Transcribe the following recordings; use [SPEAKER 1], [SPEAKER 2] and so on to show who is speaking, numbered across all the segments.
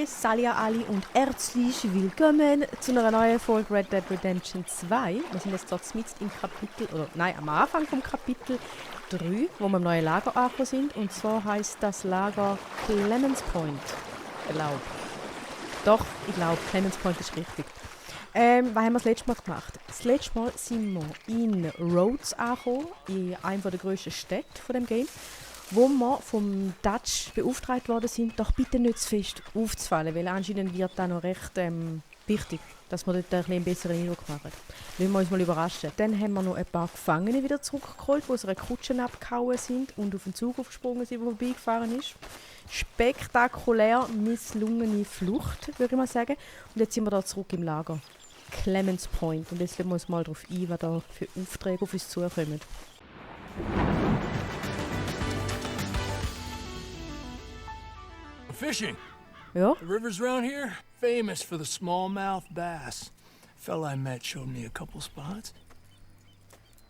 [SPEAKER 1] Salia Ali und herzlich willkommen zu einer neuen Folge Red Dead Redemption 2. Wir sind jetzt dort mitten im Kapitel, oder nein, am Anfang vom Kapitel 3, wo wir im neuen Lager angekommen sind. Und zwar heisst das Lager Clemens Point. Ich glaube, Clemens Point ist richtig. Was haben wir das letzte Mal gemacht? Das letzte Mal sind wir in Rhodes angekommen, in einem der grössten Städte von dem Game, wo wir vom Dutch beauftragt worden sind, doch bitte nicht zu fest aufzufallen, weil anscheinend wird das noch recht wichtig, dass wir dort einen besseren Eindruck machen. Lassen wir uns mal überraschen. Dann haben wir noch ein paar Gefangene wieder zurückgeholt, die aus einer Kutsche abgehauen sind und auf den Zug aufgesprungen sind, der vorbeigefahren ist. Spektakulär misslungene Flucht, würde ich mal sagen. Und jetzt sind wir da zurück im Lager. Clemens Point. Und jetzt lassen wir uns mal darauf ein, was da für Aufträge auf uns zukommen.
[SPEAKER 2] Fishing.
[SPEAKER 1] Ja?
[SPEAKER 2] The rivers around here, famous for the smallmouth bass. A fella I met showed me a couple spots.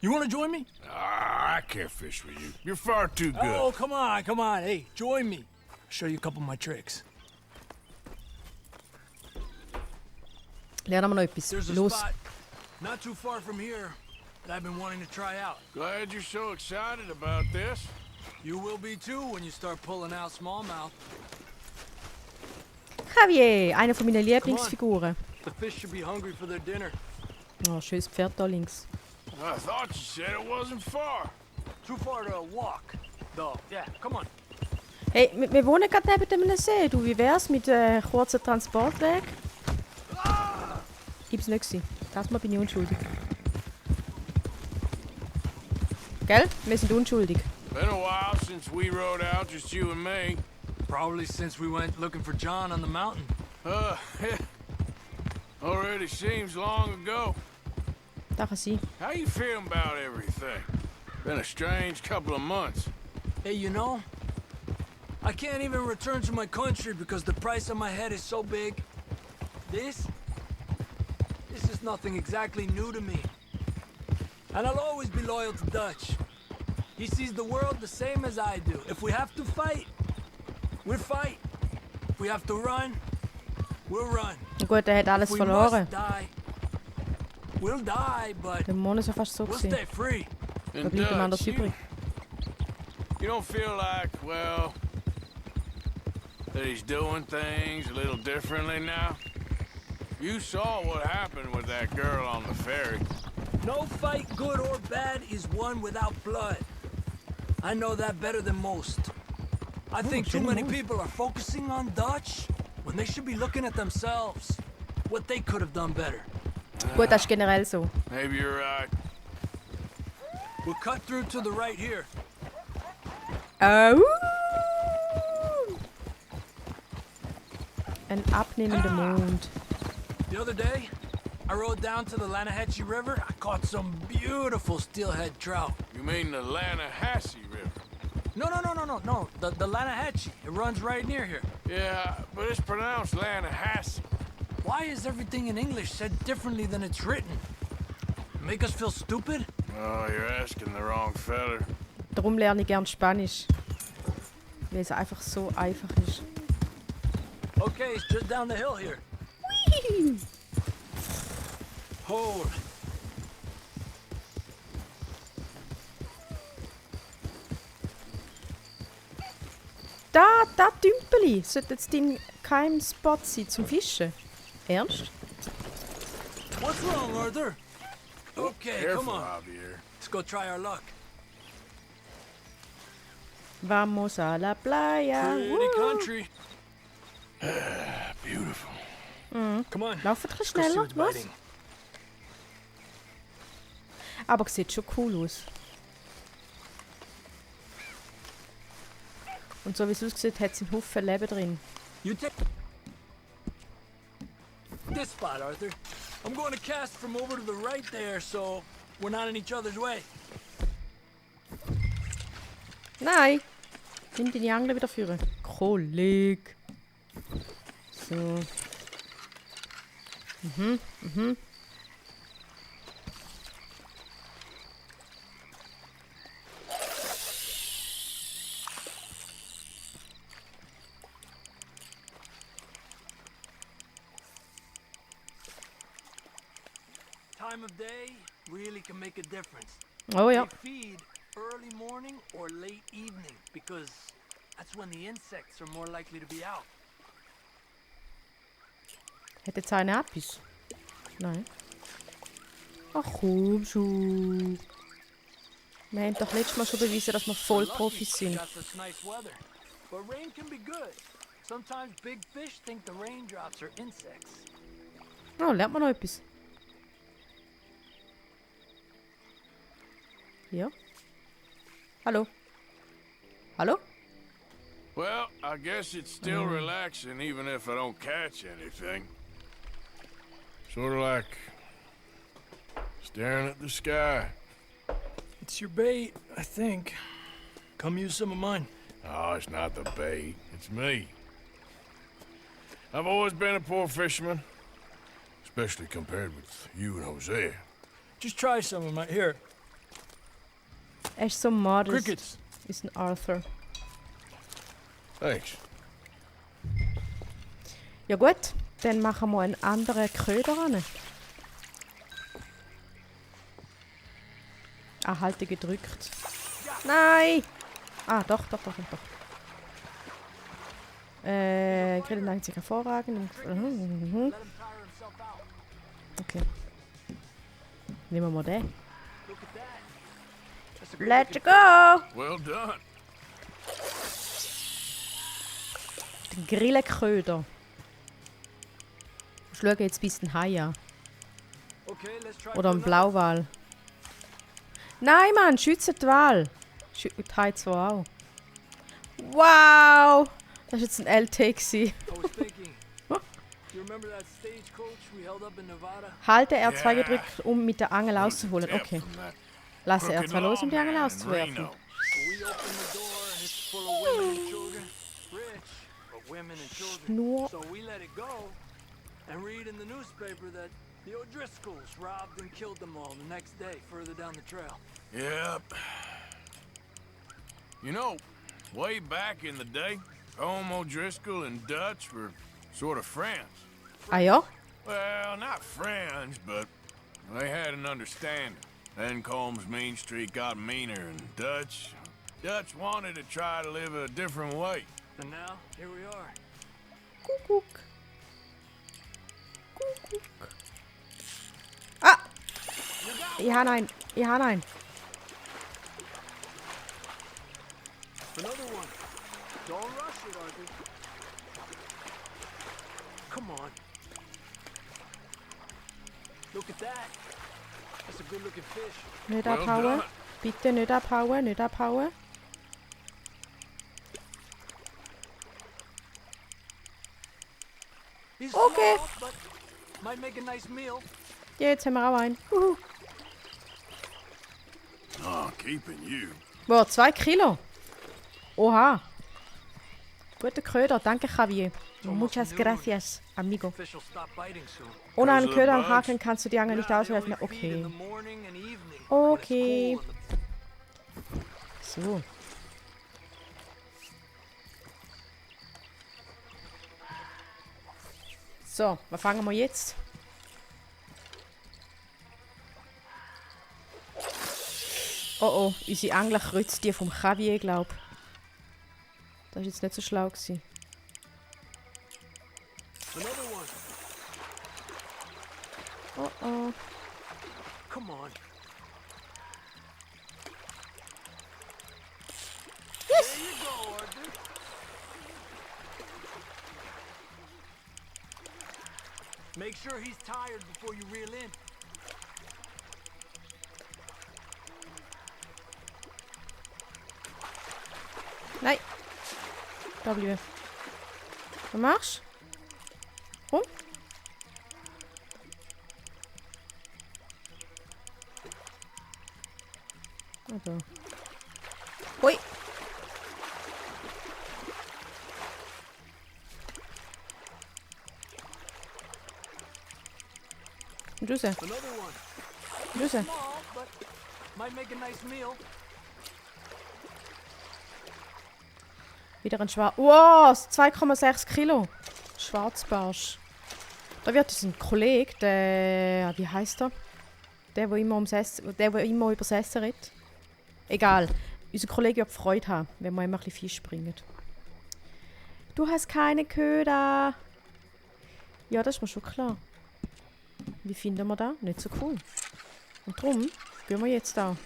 [SPEAKER 2] You want to join me?
[SPEAKER 3] I can't fish with you. You're far too good.
[SPEAKER 2] Oh, come on, come on. Hey, join me. I'll show you a couple of my tricks.
[SPEAKER 1] Lernen wir noch etwas.
[SPEAKER 2] There's a
[SPEAKER 1] Los.
[SPEAKER 2] spot not too far from here that I've been wanting to try out.
[SPEAKER 3] Glad you're so excited about this.
[SPEAKER 2] You will be too when you start pulling out smallmouth.
[SPEAKER 1] Javier, eine von meinen Lieblingsfiguren.
[SPEAKER 2] The fish should be hungry for their dinner.
[SPEAKER 1] Oh, schönes Pferd da links.
[SPEAKER 3] I thought you said it wasn't far.
[SPEAKER 2] Too far to walk, though. Yeah, come on.
[SPEAKER 1] Hey, wir wohnen gerade neben einem See. Du, wie wär's mit kurzen Transportweg? Gibt's nicht gewesen. Das Mal bin ich unschuldig. Gell? Wir sind unschuldig.
[SPEAKER 3] Been a while since we rode out, just you and me.
[SPEAKER 2] Probably since we went looking for John on the mountain.
[SPEAKER 3] Already seems long ago.
[SPEAKER 1] Da kann sein.
[SPEAKER 3] How you feeling about everything? Been a strange couple of months.
[SPEAKER 2] Hey, you know, I can't even return to my country because the price on my head is so big. This is nothing exactly new to me. And I'll always be loyal to Dutch. He sees the world the same as I do. If we have to fight, we'll fight. If we have to run, we'll run.
[SPEAKER 1] Na gut, er hat alles
[SPEAKER 2] If we
[SPEAKER 1] verloren.
[SPEAKER 2] must die, we'll die, but
[SPEAKER 1] Der Monat ist ja fast so
[SPEAKER 2] we'll
[SPEAKER 1] gewesen.
[SPEAKER 2] stay free.
[SPEAKER 1] Da
[SPEAKER 3] And
[SPEAKER 1] bleibt ihm anders
[SPEAKER 3] Dutch,
[SPEAKER 1] übrig.
[SPEAKER 3] you don't feel like, well, that he's doing things a little differently now? You saw what happened with that girl on the ferry.
[SPEAKER 2] No fight, good or bad, is won without blood. I know that better than most. I think too many people are focusing on Dutch when they should be looking at themselves. What they could have done better.
[SPEAKER 1] Gut, das ist generell so.
[SPEAKER 3] Maybe you're right.
[SPEAKER 2] We'll cut through to the right here.
[SPEAKER 1] Oh! Ein abnehmender Mond.
[SPEAKER 2] The other day, I rode down to the Lanahatchee River. I caught some beautiful steelhead trout.
[SPEAKER 3] You mean the Lanahassee River?
[SPEAKER 2] No. The Lanahatchee. It runs right near here.
[SPEAKER 3] Yeah, but it's pronounced Lanahassee.
[SPEAKER 2] Why is everything in English said differently than it's written? Make us feel stupid?
[SPEAKER 3] Oh, you're asking the wrong feller.
[SPEAKER 1] Darum lerne ich gern Spanisch. Weil es einfach so einfach ist.
[SPEAKER 2] Okay, it's just down the hill here. Hold.
[SPEAKER 1] Da Tümpeli sollte jetzt dein Keimspot sein zum Fischen. Ernst?
[SPEAKER 2] What's wrong, Arthur? Okay, come
[SPEAKER 3] Careful,
[SPEAKER 2] on.
[SPEAKER 3] Javier.
[SPEAKER 2] Let's go try our luck.
[SPEAKER 1] Vamos a la playa.
[SPEAKER 2] Pretty country.
[SPEAKER 3] Beautiful.
[SPEAKER 2] Come on.
[SPEAKER 1] Lauf ein bisschen
[SPEAKER 2] Let's go see
[SPEAKER 1] schneller,
[SPEAKER 2] what's
[SPEAKER 1] was?
[SPEAKER 2] biting.
[SPEAKER 1] Aber sieht schon cool aus. Und so wie es aussieht, hat es einen Haufen Leben drin.
[SPEAKER 2] You take this spot, Arthur. I'm going to cast from over to the right there, so we're not in each other's way.
[SPEAKER 1] Nein! Nimm deine Angel wieder führen. Kolleg. So.
[SPEAKER 2] time of day really can make a difference.
[SPEAKER 1] Oh ja.
[SPEAKER 2] They feed early morning or late evening because that's when the insects are more likely to be out.
[SPEAKER 1] Hat jetzt einer etwas? Nein. Ach komm schon. Wir haben doch letztes Mal schon bewiesen, dass wir voll
[SPEAKER 2] Lucky
[SPEAKER 1] Profis sind.
[SPEAKER 2] got such nice weather. But rain can be good. Sometimes big fish think the raindrops are insects.
[SPEAKER 1] Oh, lernt man noch etwas. Ja. Hallo. Hallo?
[SPEAKER 3] Well, I guess it's still relaxing even if I don't catch anything. Sort of like staring at the sky.
[SPEAKER 2] It's your bait, I think. Come use some of mine.
[SPEAKER 3] Oh, it's not the bait. It's me. I've always been a poor fisherman. Especially compared with you and Hosea.
[SPEAKER 2] Just try some of my. Here,
[SPEAKER 1] Er ist so modest.
[SPEAKER 2] crickets.
[SPEAKER 1] Ist ein Arthur.
[SPEAKER 3] Thanks.
[SPEAKER 1] Ja gut, dann machen wir einen anderen Köder ran. Ah, Halte gedrückt. Nein! Ah, doch. Grillen eignet sich hervorragend.
[SPEAKER 2] Let him tire himself out.
[SPEAKER 1] Okay. Nehmen wir mal den.
[SPEAKER 2] Look at that. That's a good
[SPEAKER 1] Let's
[SPEAKER 2] looking
[SPEAKER 1] go!
[SPEAKER 3] Well done.
[SPEAKER 1] Den Grillenköder. Ich schaue jetzt bis den Hai an.
[SPEAKER 2] Okay, let's try
[SPEAKER 1] Oder
[SPEAKER 2] for
[SPEAKER 1] einen
[SPEAKER 2] another.
[SPEAKER 1] Blauwal. Nein, Mann, schütze die Wal. Die Hai zwar auch. Wow! Das war jetzt ein LT. gewesen.
[SPEAKER 2] I was thinking. You remember that stagecoach we held up in Nevada?
[SPEAKER 1] Halte R2
[SPEAKER 3] Ja.
[SPEAKER 1] gedrückt, um mit der Angel auszuholen. Okay. Lasse R2 los, um die Angel auszuwerfen.
[SPEAKER 2] We opened the door and it's full of women and children. Rich, but women and children.
[SPEAKER 1] Nur.
[SPEAKER 2] So we let it go and read in the newspaper that the O'Driscolls robbed and killed them all the next day further down the trail.
[SPEAKER 3] Yep. You know, way back in the day, Home O'Driscoll and Dutch were sort of friends.
[SPEAKER 1] Ah ja?
[SPEAKER 3] Well, not friends, but they had an understanding. Then Combs Mean Street got meaner, and Dutch wanted to try to live a different way.
[SPEAKER 2] And now, here we are.
[SPEAKER 1] Kuckuck. Kuckuck. Ah! Ich habe einen.
[SPEAKER 2] Another one. Don't rush it, Arthur. Come on. Look at that. That's a good looking fish.
[SPEAKER 1] Nicht
[SPEAKER 3] Well
[SPEAKER 1] abhauen.
[SPEAKER 3] done.
[SPEAKER 1] Bitte nicht abhauen.
[SPEAKER 2] He's
[SPEAKER 1] Okay.
[SPEAKER 2] small, but might make a nice meal.
[SPEAKER 1] Ja, jetzt haben wir auch einen. Uhu.
[SPEAKER 3] Oh, keeping you.
[SPEAKER 1] Boah, 2 Kilo. Oha. Guter Köder, danke Javier. Muchas gracias, amigo.
[SPEAKER 2] Fish will stop biting soon.
[SPEAKER 1] Ohne einen
[SPEAKER 3] Because of
[SPEAKER 1] Köder am
[SPEAKER 3] bugs?
[SPEAKER 1] Haken kannst du die Angel nicht
[SPEAKER 2] Yeah, they
[SPEAKER 1] auswerfen.
[SPEAKER 2] only feed in the
[SPEAKER 1] Okay.
[SPEAKER 2] morning and evening when it's
[SPEAKER 1] Okay.
[SPEAKER 2] cool and the
[SPEAKER 1] So. So, was fangen wir jetzt? Oh, unsere Angler kreuzt die vom Javier, glaub. Das ist jetzt nicht so schlau gewesen.
[SPEAKER 2] Another one.
[SPEAKER 1] Oh.
[SPEAKER 2] Come on.
[SPEAKER 1] Yes!
[SPEAKER 2] There you go, Arthur. Make sure he's tired before you reel in.
[SPEAKER 1] Nein. Da bleiben. Was machst du? Komm. Ah, da. Hui. Und raus.
[SPEAKER 2] Another one.
[SPEAKER 1] Raus.
[SPEAKER 2] Small, but might make a nice meal.
[SPEAKER 1] Wieder ein Schwarz. Wow, 2,6 Kilo. Schwarzbarsch. Da wird uns ein Kollege, der. Wie heißt er? Der immer über das Essen redet. Egal. Unser Kollege wird Freude haben, wenn wir immer ein bisschen Fisch bringen. Du hast keine Köder. Ja, das ist mir schon klar. Wie finden wir das? Nicht so cool. Und darum gehen wir jetzt da.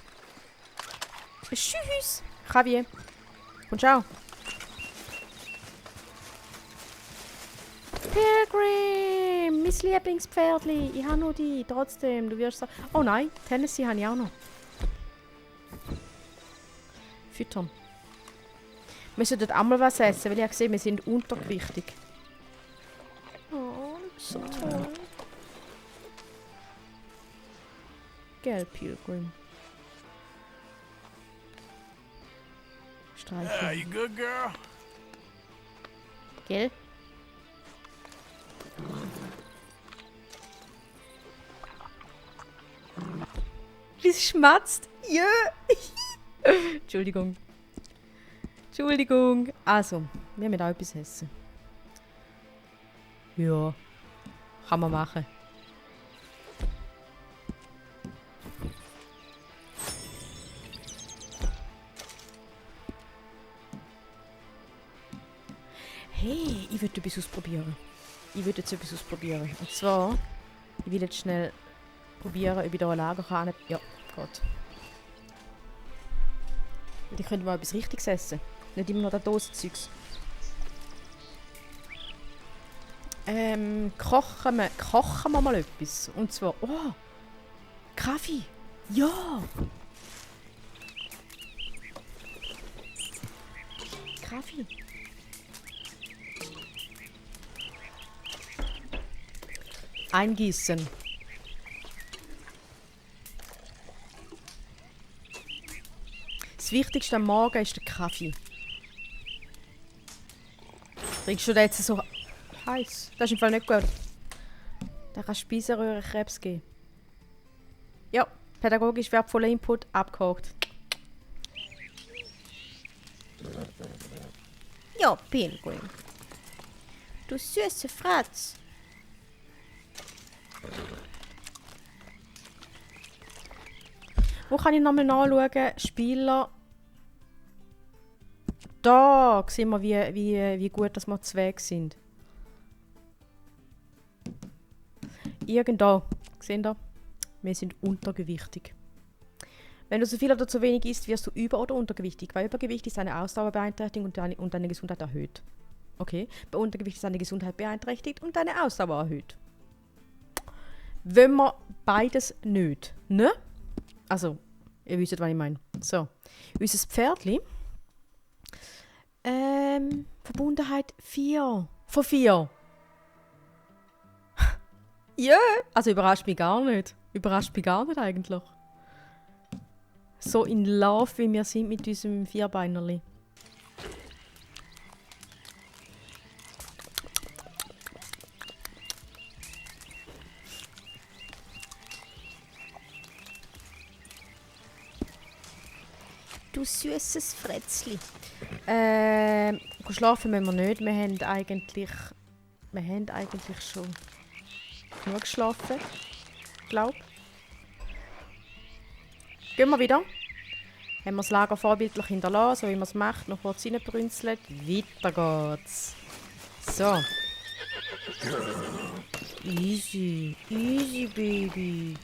[SPEAKER 1] Tschüss! Javier. Und ciao. Pilgrim! Mein Lieblingspferdli. Ich habe noch die. Trotzdem, du wirst sagen... Oh nein, Tennessee habe ich auch noch. Füttern. Wir sollten auch mal was essen, weil ich habe gesehen, wir sind untergewichtig. Oh, das ist so toll. Gell, Pilgrim.
[SPEAKER 3] Yeah, you good, girl?
[SPEAKER 1] Gell? Wie es schmatzt. Ja. Entschuldigung. Entschuldigung. Also, wir müssen auch etwas essen. Ja. Kann man machen. Hey, ich will etwas ausprobieren. Ich will jetzt etwas ausprobieren. Und zwar, ich will jetzt schnell probieren, ob ich hier ein Lager kann. Ja, geht. Und ich könnte mal etwas Richtiges essen. Nicht immer noch das Dosenzeugs. Kochen wir mal etwas. Und zwar, oh, Kaffee. Ja. Kaffee. Eingießen. Das Wichtigste am Morgen ist der Kaffee. Trinkst du den jetzt so heiß? Das ist im Fall nicht gut. Da kann Speiseröhrenkrebs geben. Ja, pädagogisch wertvoller Input abgehakt. Ja, Pilgrim. Du süße Fratz. Wo kann ich nochmal nachschauen? Spieler. Da sehen wir, wie gut dass wir zwei sind. Irgendwo. Seht ihr? Wir sind untergewichtig. Wenn du so viel oder zu wenig isst, wirst du über- oder untergewichtig. Bei Übergewicht ist deine Ausdauer beeinträchtigt und deine Gesundheit erhöht. Okay? Bei Untergewicht ist deine Gesundheit beeinträchtigt und deine Ausdauer erhöht. Wenn wir beides nicht, ne? Also, ihr wisst, was ich meine. So, unser Pferdli. Verbundenheit 4. Von 4. Ja, also überrascht mich gar nicht. Überrascht mich gar nicht eigentlich. So in Love, wie wir sind mit unserem Vierbeinerli. Du süßes Fretzli. Schlafen müssen wir nicht. Wir haben eigentlich schon genug geschlafen. Glaub. Gehen wir wieder. Haben wir das Lager vorbildlich hinterlassen, so wie man es macht, noch kurz reinbrünzelt. Weiter geht's. So. Easy. Easy, Baby.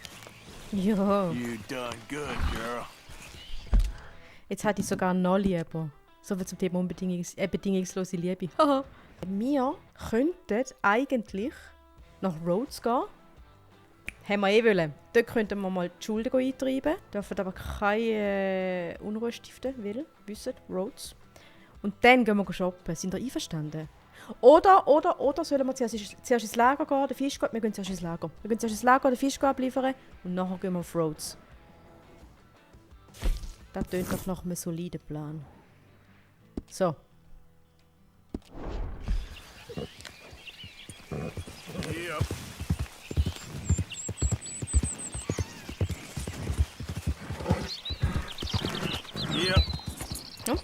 [SPEAKER 1] Ja.
[SPEAKER 3] You done good, girl.
[SPEAKER 1] Jetzt hatte ich sogar noch lieber. So viel zum Thema bedingungslose Liebe. Wir könnten eigentlich nach Rhodes gehen. Haben wir wollen. Dort könnten wir mal die Schulden eintreiben. Dürfen aber keine Unruhe stiften, weil, wissen, Rhodes. Und dann gehen wir shoppen. Sind ihr einverstanden? Oder sollen wir zuerst ins Lager gehen, den Fisch gehen? Wir gehen zuerst ins Lager. Wir gehen zuerst ins Lager, den Fisch abliefern und nachher gehen wir auf Rhodes. Das tönt doch nach einem soliden Plan. So.
[SPEAKER 3] Yep. Yep.
[SPEAKER 1] Ja?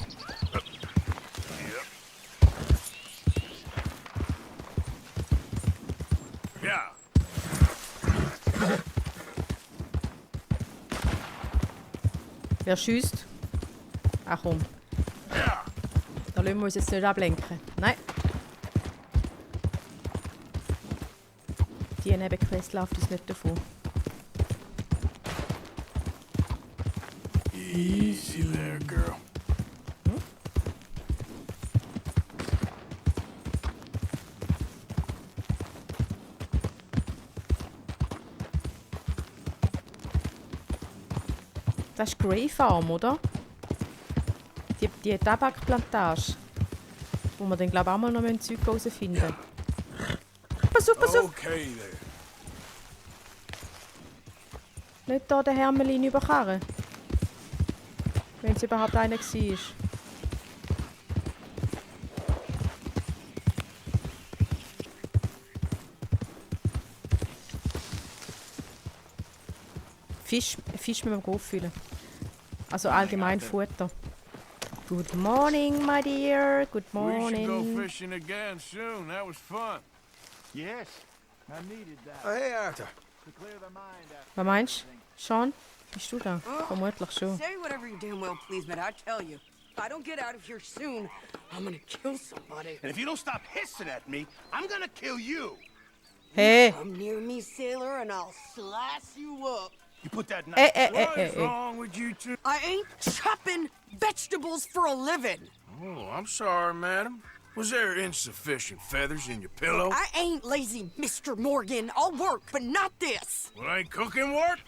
[SPEAKER 3] Yep. Yeah.
[SPEAKER 1] Wer schießt? Ach komm. Da lassen wir uns jetzt nicht ablenken. Nein. Die Nebenquest läuft uns nicht davon.
[SPEAKER 3] Easy there, girl.
[SPEAKER 1] Das ist Grey Farm, oder? Die Tabakplantage. Wo wir dann, glaube ich, auch mal noch ein Zeug herausfinden müssen. Pass auf, pass auf!
[SPEAKER 3] Okay there.
[SPEAKER 1] Nicht hier den Hermelin überkarren. Wenn es überhaupt einer war. Fisch müssen wir auffüllen. Also allgemein Futter. Good morning, my dear. Good
[SPEAKER 3] We should go
[SPEAKER 1] morning.
[SPEAKER 3] fishing again soon. That was fun.
[SPEAKER 4] Yes, I needed that
[SPEAKER 5] Oh, hey, Arthur.
[SPEAKER 4] to clear the mind after.
[SPEAKER 1] Was meinst du? Sean? Bist du da? Vermutlich schon.
[SPEAKER 6] Say whatever you damn well please, but I tell you, if I don't get out of here soon, I'm gonna kill somebody.
[SPEAKER 5] And if you don't stop hissing at me, I'm gonna kill you.
[SPEAKER 1] Hey!
[SPEAKER 6] Come near me, sailor, and I'll slice you up.
[SPEAKER 5] You put that knife.
[SPEAKER 3] What is wrong with you two?
[SPEAKER 6] I ain't chopping vegetables for a living.
[SPEAKER 3] Oh, I'm sorry, madam. Was there insufficient feathers in your pillow?
[SPEAKER 6] I ain't lazy, Mr. Morgan. I'll work, but not this.
[SPEAKER 3] Well, ain't cooking work?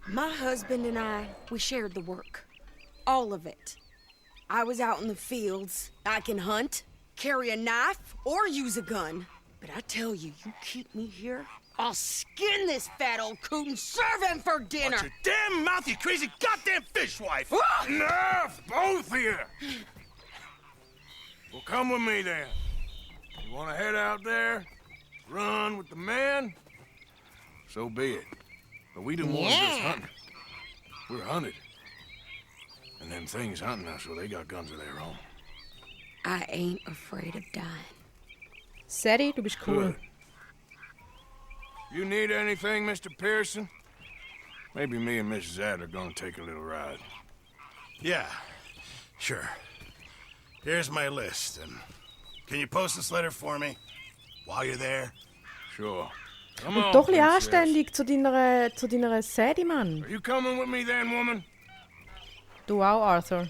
[SPEAKER 6] My husband and we shared the work. All of it. I was out in the fields. I can hunt, carry a knife, or use a gun. But I tell you, you keep me here, I'll skin this fat old coot and serve him for dinner.
[SPEAKER 5] Watch your damn mouth, you crazy goddamn fishwife.
[SPEAKER 3] Enough, both of you! Well, come with me then. You want to head out there, run with the men? So be it. But we didn't want to just hunt. We're hunted. And them things hunting us, well, they got guns of their own.
[SPEAKER 6] I ain't afraid of dying.
[SPEAKER 1] Sadie, du bist cool.
[SPEAKER 3] Good. You need anything, Mr. Pearson? Maybe me and Mrs. Ad are gonna take a little ride.
[SPEAKER 5] Yeah, sure. Here's my list, and can you post this letter for me while you're there?
[SPEAKER 3] Sure. Come
[SPEAKER 1] Und
[SPEAKER 3] on,
[SPEAKER 1] doch ein bisschen
[SPEAKER 3] princess.
[SPEAKER 1] anständig zu deiner Sadie, Mann.
[SPEAKER 3] Are you coming with me then, woman?
[SPEAKER 1] Du auch, Arthur.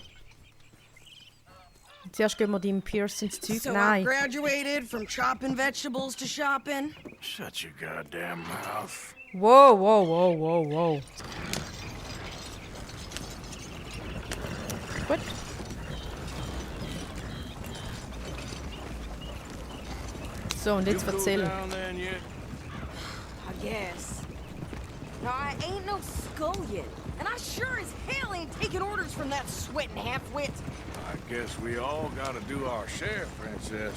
[SPEAKER 1] Zuerst gehen wir deinem Pierce ins Zeug.
[SPEAKER 6] So I
[SPEAKER 1] Nein.
[SPEAKER 6] graduated from chopping vegetables to shopping.
[SPEAKER 3] Shut your goddamn mouth.
[SPEAKER 1] Wow, wow, wow, wow, wow. Gut. So, und jetzt
[SPEAKER 3] You cool
[SPEAKER 1] erzähl.
[SPEAKER 3] down then yet?
[SPEAKER 6] I guess. Now, I ain't no scullion, and I sure as hell ain't taking orders from that sweating half-wit.
[SPEAKER 3] I guess we all gotta do our share, princess.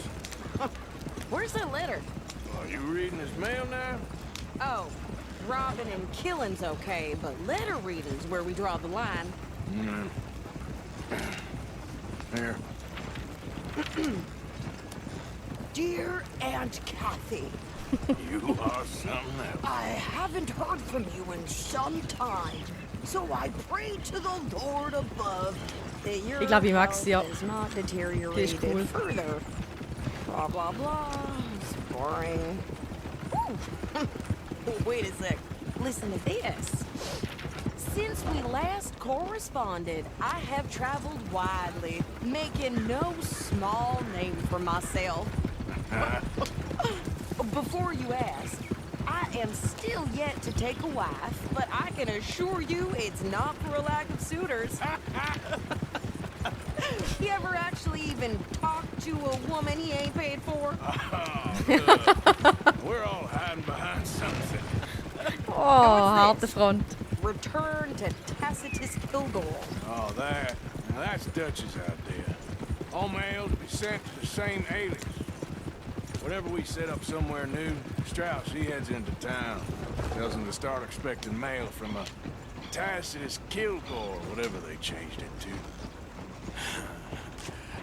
[SPEAKER 6] Where's that letter?
[SPEAKER 3] Are you reading his mail now?
[SPEAKER 6] Oh, robbing and killing's okay, but letter reading's where we draw the line.
[SPEAKER 3] Here.
[SPEAKER 6] Dear Aunt Kathy,
[SPEAKER 3] You are something else.
[SPEAKER 6] I haven't heard from you in some time, so I pray to the Lord above that your
[SPEAKER 1] Ich glaube, ich mag's,
[SPEAKER 6] health
[SPEAKER 1] ja.
[SPEAKER 6] is not
[SPEAKER 1] Die ist
[SPEAKER 6] deteriorated
[SPEAKER 1] cool.
[SPEAKER 6] further. Blah, blah, blah. It's boring. Ooh. Wait a sec. Listen to this. Since we last corresponded, I have traveled widely, making no small name for myself. Before you ask, I am still yet to take a wife, but I can assure you it's not for a lack of suitors. You ever actually even talked to a woman he ain't paid for?
[SPEAKER 3] We're all hiding behind something.
[SPEAKER 1] Oh,
[SPEAKER 6] What's
[SPEAKER 1] harte
[SPEAKER 6] this?
[SPEAKER 1] Front.
[SPEAKER 6] Return to Tacitus Kilgore.
[SPEAKER 3] Oh, that. Now that's Dutch's idea. All mail to be sent to the same alias. Whenever we set up somewhere new, Strauss, he heads into town. Tells him to start expecting mail from a Tacitus Kilgore, whatever they changed it to.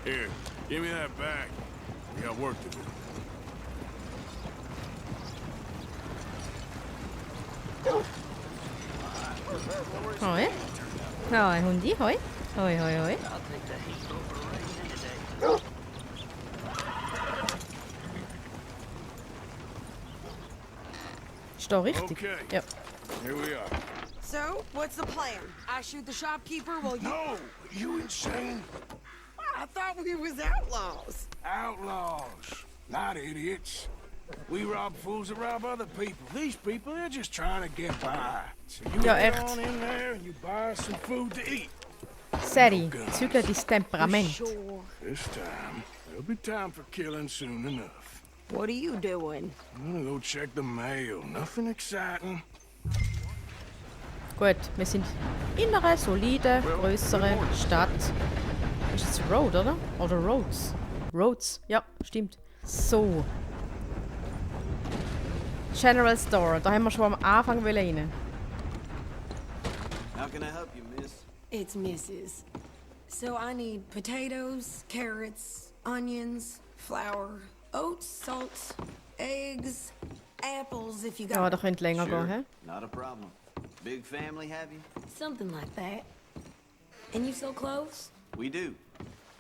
[SPEAKER 3] Here, give me that back. We got work to do.
[SPEAKER 1] Hoi. Hoi, Hundi, hoi. Hoi, hoi, hoi. Ist da richtig?
[SPEAKER 3] Okay.
[SPEAKER 1] Ja.
[SPEAKER 3] Here we are.
[SPEAKER 6] So, what's the plan? I shoot the shopkeeper while you...
[SPEAKER 3] No! You insane?
[SPEAKER 6] I thought we was outlaws.
[SPEAKER 3] Outlaws, not idiots. We rob fools that rob other people. These people, they're just trying to get by. So you
[SPEAKER 1] Ja,
[SPEAKER 3] get
[SPEAKER 1] echt.
[SPEAKER 3] on in there and you buy us some food to eat.
[SPEAKER 1] Seri, zügle dein Temperament.
[SPEAKER 6] Sure.
[SPEAKER 3] This time, there'll be time for killing soon enough.
[SPEAKER 6] What are you doing?
[SPEAKER 3] I'm gonna go check the mail. Nothing exciting.
[SPEAKER 1] Gut, wir sind in einer soliden, grösseren Stadt. Ist es Road, oder? Oder Roads? Roads, ja, stimmt. So. General Store, da haben wir schon am Anfang rein.
[SPEAKER 7] How can I help you, miss?
[SPEAKER 6] It's Mrs. So I need potatoes, carrots, onions, flour, oats, salt, eggs, apples if you
[SPEAKER 1] Ja,
[SPEAKER 6] got
[SPEAKER 1] da könnte länger gehen, hä?
[SPEAKER 7] Not a problem. Big family, have you?
[SPEAKER 6] something like that. And you sell clothes?
[SPEAKER 7] We do.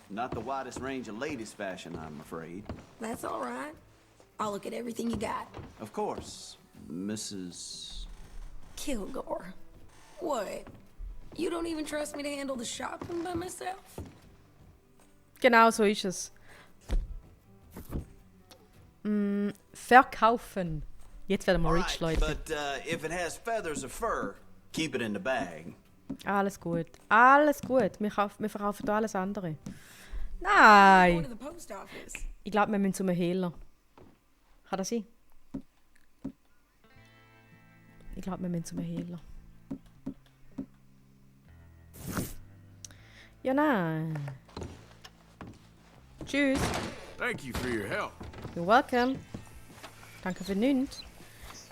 [SPEAKER 7] Not the widest range of ladies' fashion, I'm afraid.
[SPEAKER 6] That's all right. I'll look at everything you got.
[SPEAKER 7] Of course, Mrs.
[SPEAKER 6] Kilgore. What? You don't even trust me to handle the shopping by myself?
[SPEAKER 1] Genau so ist es. Verkaufen. Jetzt werden wir rich, Leute.
[SPEAKER 7] But if it has feathers or fur, keep it in the bag.
[SPEAKER 1] Alles gut. Alles gut. Wir verkaufen da alles andere.
[SPEAKER 6] Going
[SPEAKER 1] Nein!
[SPEAKER 6] to the post office.
[SPEAKER 1] Ich glaube, wir müssen zum Hehler. Kann das sein? Ich glaube, wir müssen zum Hehler. Ja, nein. Tschüss.
[SPEAKER 3] Thank you for your help.
[SPEAKER 1] You're welcome. Danke für nichts.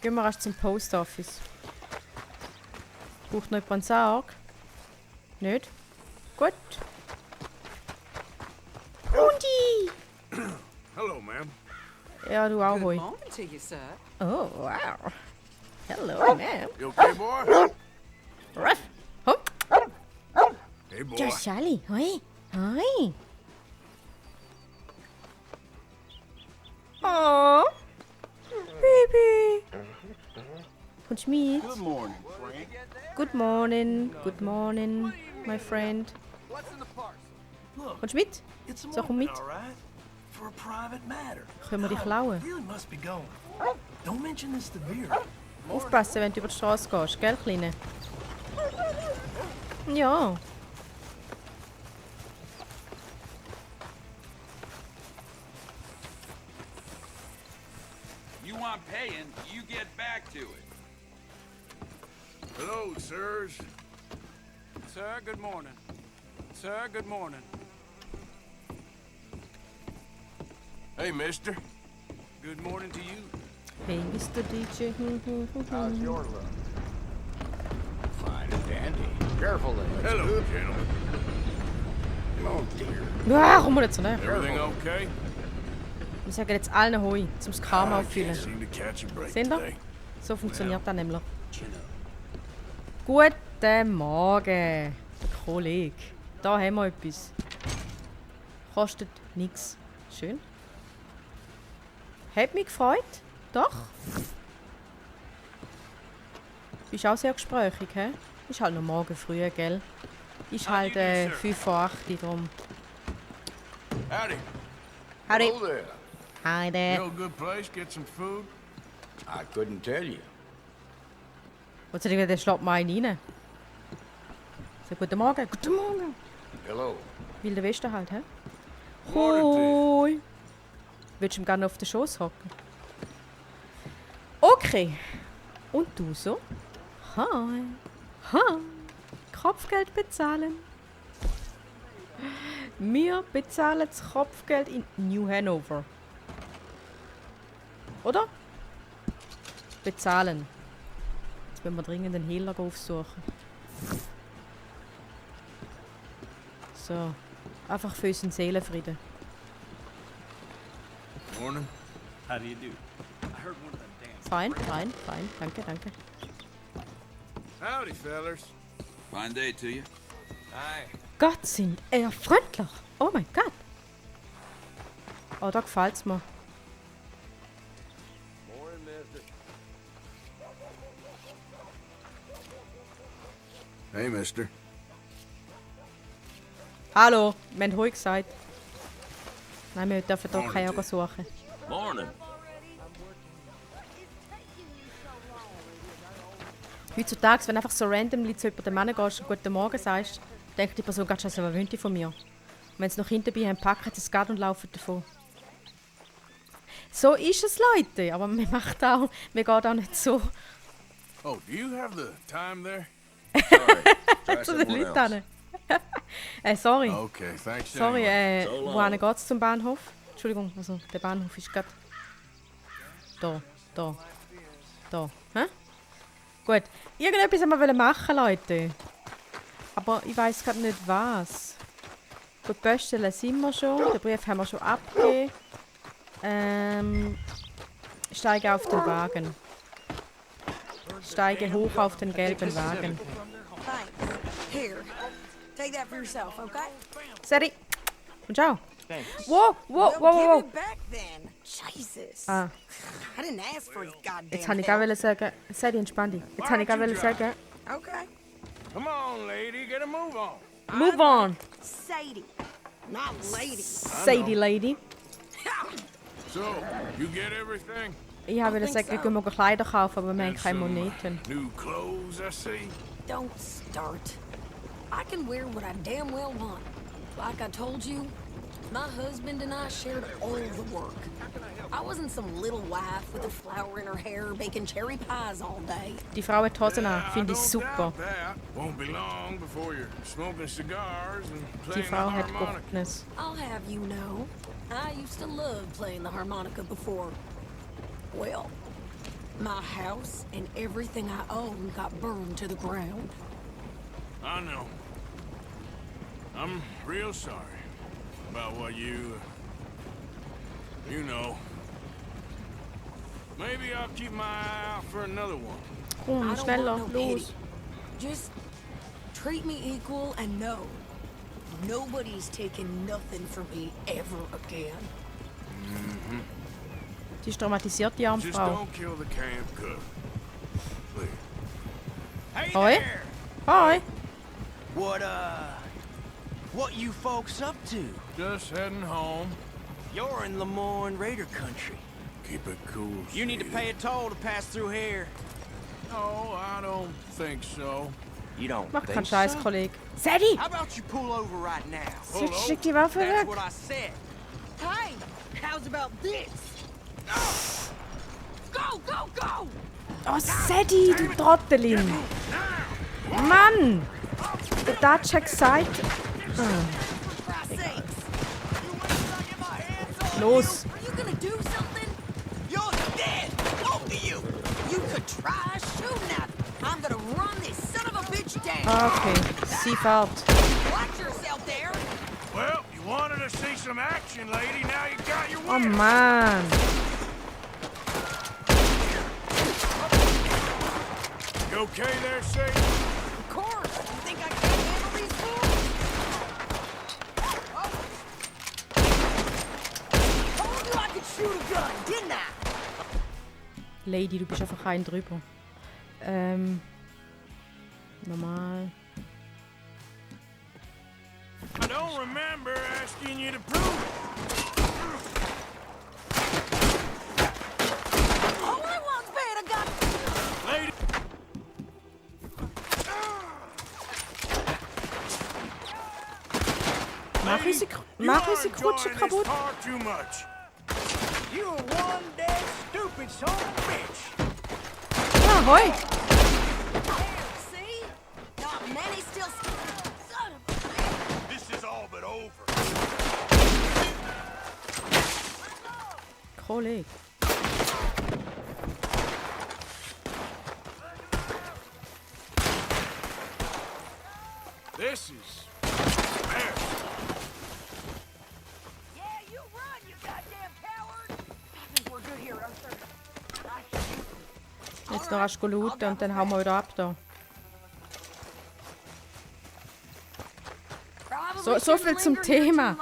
[SPEAKER 1] Gehen wir erst zum Post Office. Braucht noch jemand einen Sarg? Nicht? Gut. Hundi!
[SPEAKER 3] Hello, ma'am.
[SPEAKER 1] Ja, du auch, hoi.
[SPEAKER 8] Morning to you, sir.
[SPEAKER 1] Oh, wow. Hello, ma'am.
[SPEAKER 3] You okay, boy?
[SPEAKER 1] Ruff. Hup.
[SPEAKER 3] Hey, boy.
[SPEAKER 1] Ja, Charlie. Hoi. Hoi. Oh. Baby. Kommst du mit?
[SPEAKER 4] Good morning, Frank.
[SPEAKER 1] Good morning. Good morning, my friend.
[SPEAKER 4] Look,
[SPEAKER 1] Kommst du mit?
[SPEAKER 4] it's
[SPEAKER 1] So, komm mit.
[SPEAKER 4] all right. For a private matter.
[SPEAKER 1] Können wir dich klauen?
[SPEAKER 4] Really must be going. Don't mention this to Vera.
[SPEAKER 1] Aufpassen, wenn du über die Straße gehst, gell, Kleine? Ja.
[SPEAKER 9] You want paying, you get back to it.
[SPEAKER 3] Hello, sirs.
[SPEAKER 2] Sir, good morning. Sir, good morning.
[SPEAKER 3] Hey, mister.
[SPEAKER 2] Good morning to you.
[SPEAKER 1] Hey, Mr. DJ.
[SPEAKER 4] How's your luck?
[SPEAKER 5] Fine and dandy. Careful there.
[SPEAKER 3] Hello, gentlemen.
[SPEAKER 5] Oh, dear.
[SPEAKER 1] Ja, komm mal nicht so näher.
[SPEAKER 3] Everything okay?
[SPEAKER 1] Wir sagen jetzt allen Hoi, zum das Karma
[SPEAKER 3] I can't
[SPEAKER 1] auffüllen.
[SPEAKER 3] seem to catch a break
[SPEAKER 1] Seht ihr?
[SPEAKER 3] today.
[SPEAKER 1] So funktioniert das nämlich. Guten Morgen, Kollege. Da haben wir etwas. Kostet nichts. Schön. Hat mich gefreut. Doch. Bist auch sehr gesprächig, hä? Ist halt noch morgen früh, gell? Ist halt 5 vor 8 drum.
[SPEAKER 3] Howdy.
[SPEAKER 1] Howdy.
[SPEAKER 5] Hello there.
[SPEAKER 1] Hi
[SPEAKER 3] You
[SPEAKER 1] there.
[SPEAKER 3] know a good place, get some food?
[SPEAKER 5] I couldn't tell you.
[SPEAKER 1] Was soll ich der schlägt mal einen rein? So, guten Morgen. Guten Morgen.
[SPEAKER 5] Hello.
[SPEAKER 1] Wilder Westen halt, hä?
[SPEAKER 3] Morning to you.
[SPEAKER 1] Hoi. Willst du ihm gerne auf den Schoß hocken? Okay. Und du so? Hi. Hi. Kopfgeld bezahlen. Wir bezahlen das Kopfgeld in New Hanover. Oder? Bezahlen. Jetzt müssen wir dringend einen Hehler aufsuchen. So. Einfach für unseren Seelenfrieden.
[SPEAKER 3] Morning.
[SPEAKER 8] How do you do? I heard one of them damn
[SPEAKER 1] Fein, fein, fein. Danke, danke.
[SPEAKER 3] Howdy, fellers.
[SPEAKER 9] Fine day to you.
[SPEAKER 3] Hi.
[SPEAKER 1] Gott, sind er freundlich. Oh mein Gott. Oh, da gefällt's mir.
[SPEAKER 3] Hey, mister.
[SPEAKER 1] Hallo, wir haben Hoi gesagt. Nein, wir dürfen hier keine Ärger suchen.
[SPEAKER 9] Morning.
[SPEAKER 1] Heutzutage, wenn einfach so randomly zu jemandem hingehst und «Guten Morgen» sagst, denkt die Person ganz schön, was wollen die von mir? Und wenn sie noch hinterher haben, packen sie es gerade und laufen davon. So ist es, Leute, aber wir geht auch nicht so
[SPEAKER 3] Oh, do you have the time there?
[SPEAKER 1] zu den Leuten hin. Sorry.
[SPEAKER 3] Okay, thanks.
[SPEAKER 1] Sorry,
[SPEAKER 3] anyway.
[SPEAKER 1] wohin geht's zum Bahnhof? Entschuldigung, also der Bahnhof ist gerade da. Hä? Gut, irgendetwas haben wir machen, Leute. Aber ich weiß gerade nicht was. Gut, bestellen sind wir schon, den Brief haben wir schon abgegeben. Steige auf den Wagen. Steige hoch auf den gelben Wagen.
[SPEAKER 6] Thanks. Here. Take that for yourself, okay?
[SPEAKER 1] Seri. Und ciao.
[SPEAKER 6] Well,
[SPEAKER 1] Wow.
[SPEAKER 6] give it back then. Jesus.
[SPEAKER 1] Ah,
[SPEAKER 6] I didn't ask for his goddamn
[SPEAKER 1] jetzt habe ich auch sagen. Seri, entspann dich. Jetzt habe ich auch sagen.
[SPEAKER 6] Okay.
[SPEAKER 3] Come on, lady, get a move on.
[SPEAKER 1] Move on.
[SPEAKER 6] Sadie. Not lady.
[SPEAKER 1] Sadie Lady.
[SPEAKER 3] So, you get everything?
[SPEAKER 1] Ich wollte sagen, gehen wir Kleider kaufen, aber wir haben keine Moneten.
[SPEAKER 3] New clothes, I see.
[SPEAKER 6] Don't start. I can wear what I damn well want. Like I told you, my husband and I shared all the work. I wasn't some little wife with a flower in her hair baking cherry pies all day.
[SPEAKER 1] Die Frau hat Hosen an, finde ich
[SPEAKER 3] I don't
[SPEAKER 1] super.
[SPEAKER 3] doubt that. Won't be long before you're smoking cigars and
[SPEAKER 1] Die
[SPEAKER 3] playing the
[SPEAKER 1] Frau hat
[SPEAKER 3] harmonica.
[SPEAKER 1] Gottnis.
[SPEAKER 6] I'll have you know, I used to love playing the harmonica before. Well, my house and everything I own got burned to the ground.
[SPEAKER 3] I know. I'm real sorry about what you know. Maybe I'll keep my eye out for another one.
[SPEAKER 1] Komm,
[SPEAKER 6] I don't
[SPEAKER 1] schneller,
[SPEAKER 6] want no
[SPEAKER 1] los.
[SPEAKER 6] pity. Just treat me equal and know nobody's taking nothing from me ever again.
[SPEAKER 1] Die ist traumatisiert, die arme
[SPEAKER 3] Just
[SPEAKER 1] Frau.
[SPEAKER 3] don't kill the camp cook. Please.
[SPEAKER 8] Hey
[SPEAKER 1] Hoi.
[SPEAKER 8] there!
[SPEAKER 1] Hi.
[SPEAKER 8] What you folks up to?
[SPEAKER 3] Just heading home.
[SPEAKER 8] You're in Lemoyne Raider country.
[SPEAKER 3] Keep it cool.
[SPEAKER 8] You need to pay a toll to pass through here.
[SPEAKER 3] No, I don't think so.
[SPEAKER 8] You don't
[SPEAKER 1] Mach keinen
[SPEAKER 8] think
[SPEAKER 1] Scheiß,
[SPEAKER 8] so?
[SPEAKER 1] Kollege. Sadie!
[SPEAKER 8] How about you pull over right now?
[SPEAKER 1] Jetzt schick die Waffe
[SPEAKER 8] That's
[SPEAKER 1] weg.
[SPEAKER 8] what I said.
[SPEAKER 6] Hey, how's about this? Go!
[SPEAKER 1] Oh, Sadie, du Trottelin. Mann! Der Dutch hat gesagt...
[SPEAKER 6] For Christ's sakes!
[SPEAKER 1] Los.
[SPEAKER 6] Are you gonna do something?
[SPEAKER 8] You're dead! Both of you!
[SPEAKER 6] You could try shooting at me. I'm gonna run this son of a bitch down.
[SPEAKER 1] Okay, sie fährt.
[SPEAKER 6] Watch yourself there.
[SPEAKER 3] Well, you wanted to see some action, lady. Now you got your
[SPEAKER 1] Oh
[SPEAKER 3] wish.
[SPEAKER 1] Mann.
[SPEAKER 3] You okay there, Sadie?
[SPEAKER 6] Of course. You think I can't handle these fools? Told you I could shoot a gun, didn't I?
[SPEAKER 1] Lady, du bist einfach ein drüber. Normal.
[SPEAKER 3] I don't remember asking you to prove it.
[SPEAKER 6] All I want's bad I got.
[SPEAKER 3] Lady.
[SPEAKER 1] Mach unsere Kutsche kaputt.
[SPEAKER 3] Far too much.
[SPEAKER 8] You're one dead stupid son of a bitch!
[SPEAKER 1] Ja, hoi.
[SPEAKER 6] See? Not many still. Son of a bitch.
[SPEAKER 3] This is all but over.
[SPEAKER 1] Kollege.
[SPEAKER 3] This is
[SPEAKER 6] Yeah, you run, you goddamn coward! I think we're good here, Arthur.
[SPEAKER 1] Jetzt noch rasch looten und dann hauen wir wieder ab da. So viel zum Thema.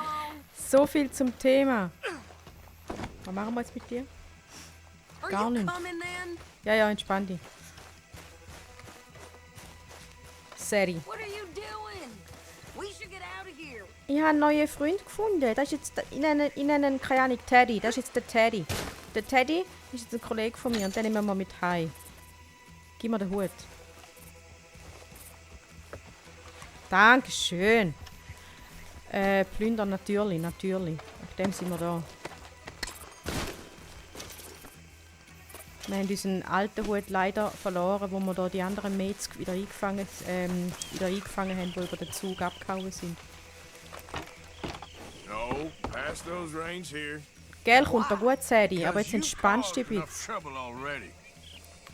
[SPEAKER 1] So viel zum Thema. Was machen wir jetzt mit dir? Gar nicht. Ja, ja, entspann dich. Seri. Ich habe einen neuen Freund gefunden. Das ist jetzt, ich nenne ihn, keine Ahnung, Teddy. Das ist jetzt der Teddy. Der Teddy ist jetzt ein Kollege von mir und den nehmen wir mal mit heim. Gib mir den Hut. Dankeschön. Plünder natürlich. Wegen dem sind wir da. Wir haben unseren alten Hut leider verloren, wo wir da die anderen Mates wieder eingefangen haben, die über den Zug abgehauen sind.
[SPEAKER 3] No, past those range here.
[SPEAKER 1] Gell, kommt da gut, Sadie, aber jetzt entspannst du dich ein bisschen.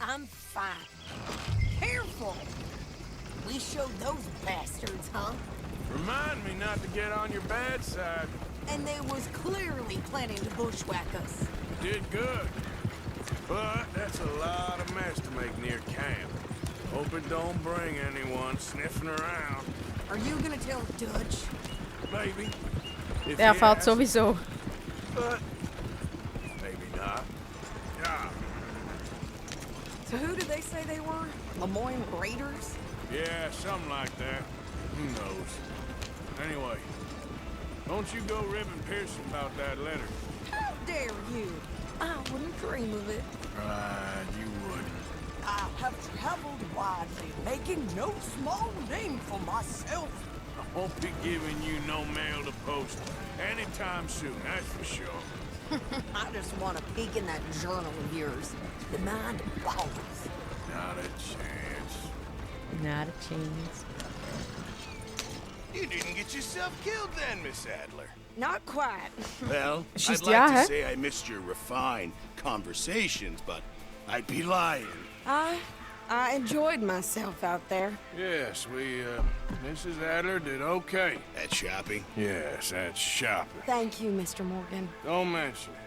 [SPEAKER 6] I'm fine. Careful! We showed those bastards, huh?
[SPEAKER 3] Remind me not to get on your bad side.
[SPEAKER 6] And they was clearly planning to bushwhack us.
[SPEAKER 3] Did good. But that's a lot of mess to make near camp. Hope it don't bring anyone sniffing around.
[SPEAKER 6] Are you gonna tell Dutch?
[SPEAKER 3] Maybe. If
[SPEAKER 1] Der
[SPEAKER 3] he
[SPEAKER 1] fährt
[SPEAKER 3] asks,
[SPEAKER 1] sowieso.
[SPEAKER 3] But maybe not. Yeah.
[SPEAKER 6] So who did they say they were? Lemoyne Raiders?
[SPEAKER 3] Yeah, something like that. Who knows? Anyway, don't you go ribbing Pearson about that letter.
[SPEAKER 6] How dare you? I wouldn't dream of it.
[SPEAKER 3] Right, you would.
[SPEAKER 8] I have traveled widely, making no small name for myself.
[SPEAKER 3] I won't be giving you no mail to post anytime soon, that's for sure.
[SPEAKER 6] I just want to peek in that journal of yours. The mind boggles.
[SPEAKER 3] Not a chance.
[SPEAKER 1] Not a chance.
[SPEAKER 5] You didn't get yourself killed then, Miss Adler.
[SPEAKER 6] Not quite.
[SPEAKER 5] Well,
[SPEAKER 1] She's
[SPEAKER 5] I'd like
[SPEAKER 1] yeah,
[SPEAKER 5] to say I missed your refined conversations, but I'd be lying.
[SPEAKER 6] I enjoyed myself out there.
[SPEAKER 3] Yes, Mrs. Adler did okay.
[SPEAKER 5] That shopping?
[SPEAKER 3] Yes, that's shopping.
[SPEAKER 6] Thank you, Mr. Morgan.
[SPEAKER 3] Don't mention it.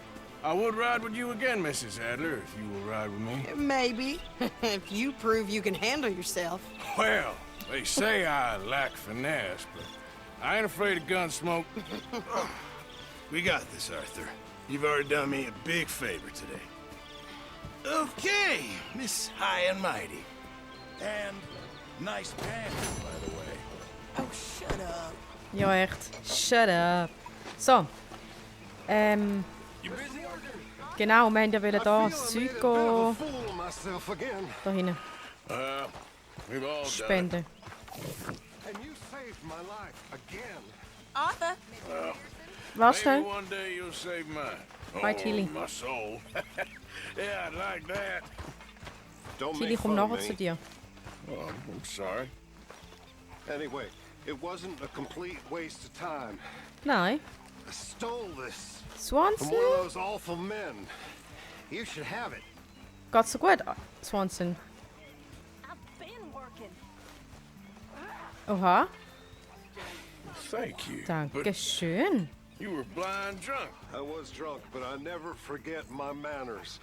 [SPEAKER 3] I would ride with you again, Mrs. Adler, if you will ride with me.
[SPEAKER 6] Maybe. If you prove you can handle yourself.
[SPEAKER 3] Well, they say I lack finesse, but I ain't afraid of gun smoke.
[SPEAKER 5] We got this, Arthur. You've already done me a big favor today. Okay, Miss High and Mighty. And nice pants, by the way.
[SPEAKER 6] Oh, shut up.
[SPEAKER 1] Ja, echt. Shut up. So. Genau, wir haben ja da das Zeug da hinten
[SPEAKER 3] We've all done it.
[SPEAKER 1] spenden.
[SPEAKER 6] Arthur?
[SPEAKER 1] Warte schnell.
[SPEAKER 3] Maybe one day you'll save mine.
[SPEAKER 1] Bye, Tilly.
[SPEAKER 3] My soul. Yeah, I'd like that.
[SPEAKER 1] Tilly, komm nachher zu dir.
[SPEAKER 3] Oh, I'm sorry.
[SPEAKER 10] Anyway, it wasn't a complete waste of time.
[SPEAKER 1] Nein.
[SPEAKER 10] I stole this
[SPEAKER 1] Swanson?
[SPEAKER 10] from one of those awful men. You should have it.
[SPEAKER 1] Geht's so gut, Swanson?
[SPEAKER 6] I've been working.
[SPEAKER 1] Oha.
[SPEAKER 3] Thank you.
[SPEAKER 1] Dankeschön.
[SPEAKER 3] You were blind drunk.
[SPEAKER 10] I was drunk, but I never forget my manners.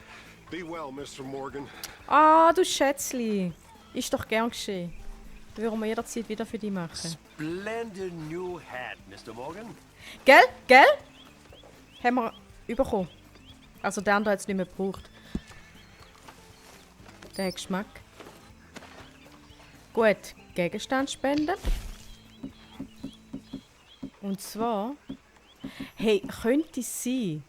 [SPEAKER 10] Be well, Mr. Morgan.
[SPEAKER 1] Ah, du Schätzli. Ist doch gern geschehen. Würden wir jederzeit wieder für dich machen.
[SPEAKER 4] Splendid new hat, Mr. Morgan.
[SPEAKER 1] Gell? Gell? Haben wir bekommen. Also der andere hat es nicht mehr gebraucht. Der Geschmack. Gut, Gegenstand spenden. Und zwar... Hey, könnte es sein,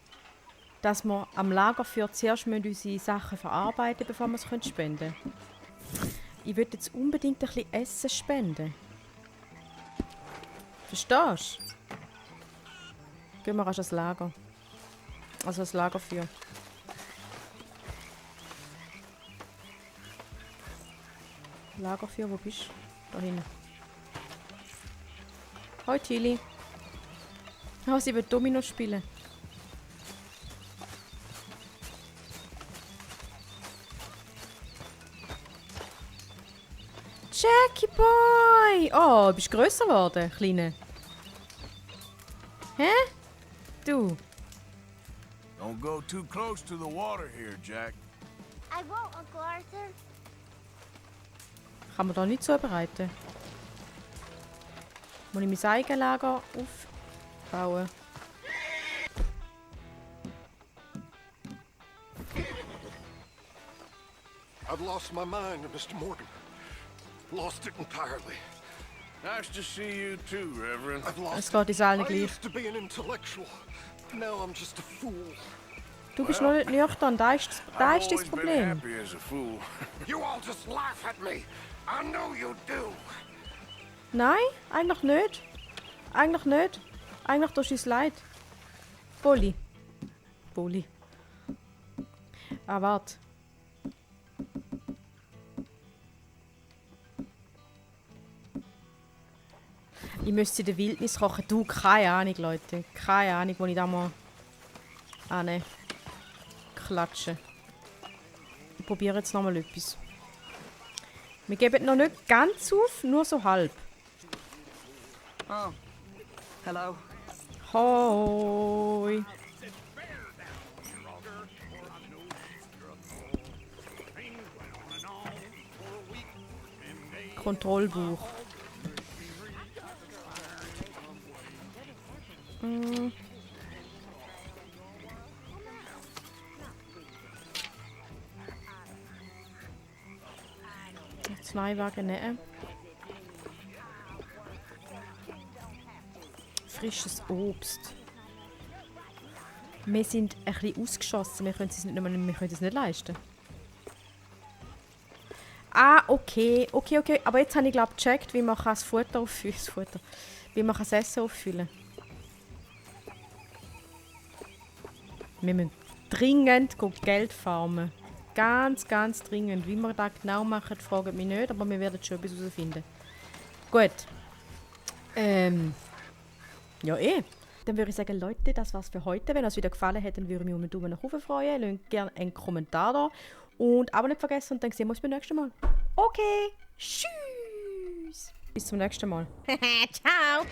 [SPEAKER 1] dass wir am Lagerfeuer zuerst unsere Sachen verarbeiten müssen, bevor wir es spenden können? Ich würde jetzt unbedingt ein bisschen Essen spenden. Verstehst du? Gehen wir ans Lager. Also das Lagerfeuer. Lagerfeuer, wo bist du? Da hinten. Hoi Tilly. Oh, sie will Domino spielen. Jackie Boy! Oh, bist du grösser geworden, Kleine? Hä? Du?
[SPEAKER 3] Don't go too close to the water here, Jack.
[SPEAKER 11] I won't, Uncle Arthur.
[SPEAKER 1] Kann man da nicht zubereiten? Muss ich mein Eigenlager aufbauen?
[SPEAKER 10] I've lost my mind, Mr. Morgan. Lost it entirely.
[SPEAKER 3] Nice to see you too, Reverend.
[SPEAKER 10] I've lost
[SPEAKER 1] Es geht uns allen
[SPEAKER 10] I
[SPEAKER 1] gleich.
[SPEAKER 10] used to be an intellectual. Now I'm just a fool.
[SPEAKER 1] Du bist noch nicht nüchtern, da ist das
[SPEAKER 3] I've always been
[SPEAKER 1] Problem.
[SPEAKER 3] happy as a fool.
[SPEAKER 10] You all just laugh at me. I know you do.
[SPEAKER 1] Nein, eigentlich nicht. Eigentlich nicht. Eigentlich tust du uns leid. Bulli. Bulli. Ah, warte. Ich müsste in der Wildnis kochen. Du, keine Ahnung, Leute. Keine Ahnung, wo ich da mal klatschen. Ich probiere jetzt nochmal etwas. Wir geben noch nicht ganz auf, nur so halb.
[SPEAKER 12] Oh, hello.
[SPEAKER 1] Hoi. Kontrollbuch. Zwei Wagen nehmen. Frisches Obst. Wir sind ein bisschen ausgeschossen. Wir können es nicht leisten. Ah, okay. Aber jetzt habe ich glaube gecheckt, wie man das Futter auffüllen kann. Wie man das Essen auffüllen kann. Wir müssen dringend Geld farmen. Ganz dringend. Wie wir das genau machen, fragen mich nicht, aber wir werden schon etwas herausfinden. Gut. Ja, Dann würde ich sagen, Leute, das war's für heute. Wenn euch wieder gefallen hat, dann würde ich mich um einen Daumen nach oben freuen. Lasst gerne einen Kommentar da. Und aber nicht vergessen, und dann sehen wir uns beim nächsten Mal. Okay. Tschüss. Bis zum nächsten Mal.
[SPEAKER 6] Ciao.